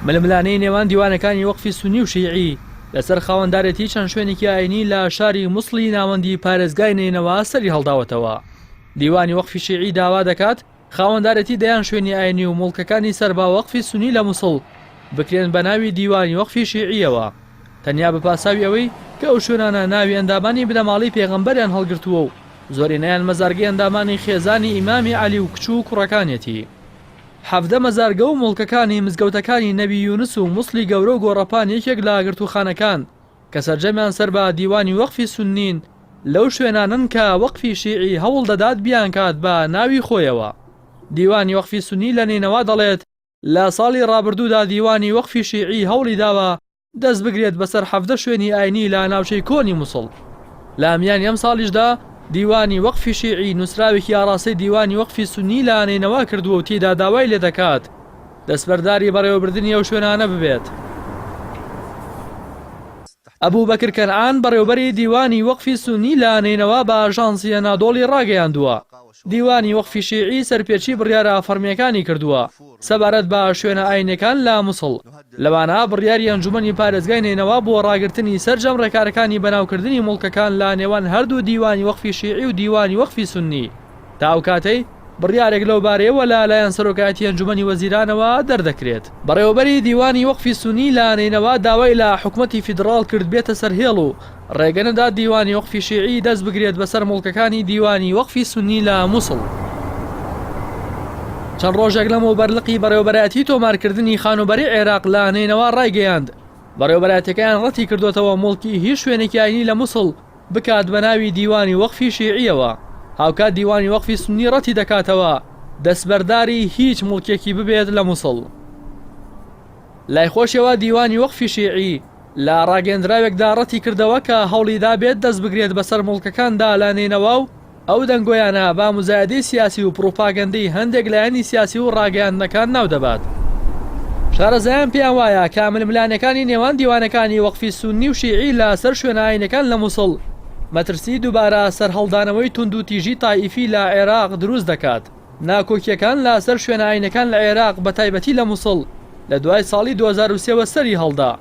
ململانێی نێوان دیوانەکانی وەقفی سوننی و شیعی لەسەر خاوەندارێتی چەند شوێنێکی ئایینی لە شاری موسڵی ناوەندی پارێزگای نەینەوا سەری هەڵداوەتەوە. دیوانی وەقفی شیعی داوا دەکات خاوەندارێتی دەیان شوێنی ئایینی و موڵکەکانی سەر بە وەقفی سوننی لە موسڵ بکرێن بە ناوی دیوانی وەقفی شیعییەوە تەنیا بە پاساوی ئەوەی کە ئەو شوێنانە ناوی ئەندامانی بنەماڵەی پێغەمبەریان هەڵگرتووە و زۆرینەیان مەزارگەی ئەندامانی خێزانی ئیمامی عەلی و کچ و کوڕەکانیەتی. 17 مەزارگە و موڵکەکانی مزگەوتەکانی نەبی یونس و موسڵی گەورە و گۆڕەپان یەکێک لە گرتووخانەکان کە سەرجەمیان سەر بە دیوانی وەقفی سوننین لەو شوێنانەن کە وەقفی شیعی هەوڵ دەدات بیانکات بە ناوی خۆیەوە. دیوانی وەقفی سوننی لە نەینەوا دەڵێت، لە ساڵی ڕابردوودا دیوانی وەقفی شیعی هەوڵی داوە دەست بگرێت بەسەر 17 شوێنی ئاینی لە ناوچەی کۆنی موسڵ. لە میانی ئەمساڵیشدا دیوانی وەقفی شیعی نووسراوێکی ئاڕاستەی دیوانی وەقفی سوننی لە نەینەوا کردووە و تێیدا داوای لێدەکات دەستبەرداری بەڕێوەبردنی ئەو شوێنانە ببێت. ئەبوبەکر کەنعان، بەڕێوبەری دیوانی وەقفی سوننی لە نەینەوا بە ئاژانسی ئەنادۆڵی ڕاگەیاندووە، دیوانی وەقفی شیعی سەرپێچی بڕیارە فەڕمییەکانی کردووە سەبارەت بە شوێنە ئاینیەکان لە موسڵ، لەوانە بڕیاری ئەنجومەنی پارێزگای نەینەوا بۆ ڕاگرتنی سەرجەم ڕێکارەکانی بەناوکردنی موڵکەکان لە نێوان هەردوو دیوانی وەقفی شیعی و دیوانی وەقفی سوننی تا ئەو کاتەی بڕیارێک لەو بارەیەوە لە لایەن سەرۆکایەتی ئەنجومەنی وەزیرانەوە دەردەکرێت. بەڕێوەبەری دیوانی وەقفی سوننی لە نەینەوا داوای لە حکومەتی فیدڕاڵ کرد بێتە سەر هێڵ و ڕێگە نەدات دیوانی وەقفی شیعی دەست بگرێت بەسەر موڵکەکانی دیوانی وەقفی سوننی لە موسڵ. چەند ڕۆژێک لەمەوبەر لقی بەڕێوەبەرایەتی تۆمارکردنی خانووبەرەی عێراق لە نەینەوا ڕایگەیاند، بەڕێوەبەرایەتیەکەیان ڕەتیکردۆتەوە موڵکی هیچ شوێنێکی ئاینی لە موسڵ بکات بە ناوی دیوانی وەقفی شیعیەوە، هاوکات دیوانی وەقفی سوننی ڕەتی دەکاتەوە دەستبەرداری هیچ موڵکێکی ببێت لە موسڵ. لای خۆشیەوە دیوانی وەقفی شیعی لە ڕاگەیەندراوێکدا ڕەتی کردەوە کە هەوڵی دابێت دەست بگرێت بەسەر موڵکەکاندا لە نەینەوا و ئەو دەنگۆیانە بە موزایەدەی سیاسی و پڕوپاگەندەی هەندێک لایەنی سیاسی و ڕاگەیاندنەکان ناودەبات. شارەزایان پێیان وایە کە ململانێکانی نێوان دیوانەکانی وەقفی سوننی و شیعی لە سەر شوێنە ئاینیەکان لە موسڵ، مەترسی دووبارە سەرهەڵدانەوەی توندوتیژی تائیفی لە عێراق دروست دەکات. ناکۆکیەکان لە سەر شوێنە ئاینیەکان لە عێراق بە تایبەتی لە موسڵ لە دوای ساڵی 2003 وە سەری هەڵدا.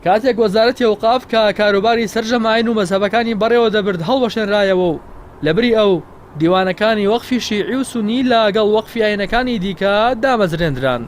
کاتێک وەزارەتی ئەوقاف کە کاروباری سەرجەم ئاین و مەزهەبەکانی بەڕێوە دەبرد هەڵوەشێنرایەوە و لەبری ئەو، دیوانەکانی وەقفی شیعی و سوننی لە گەڵ وەقفی ئاینەکانی دیکە دامەزرێندران.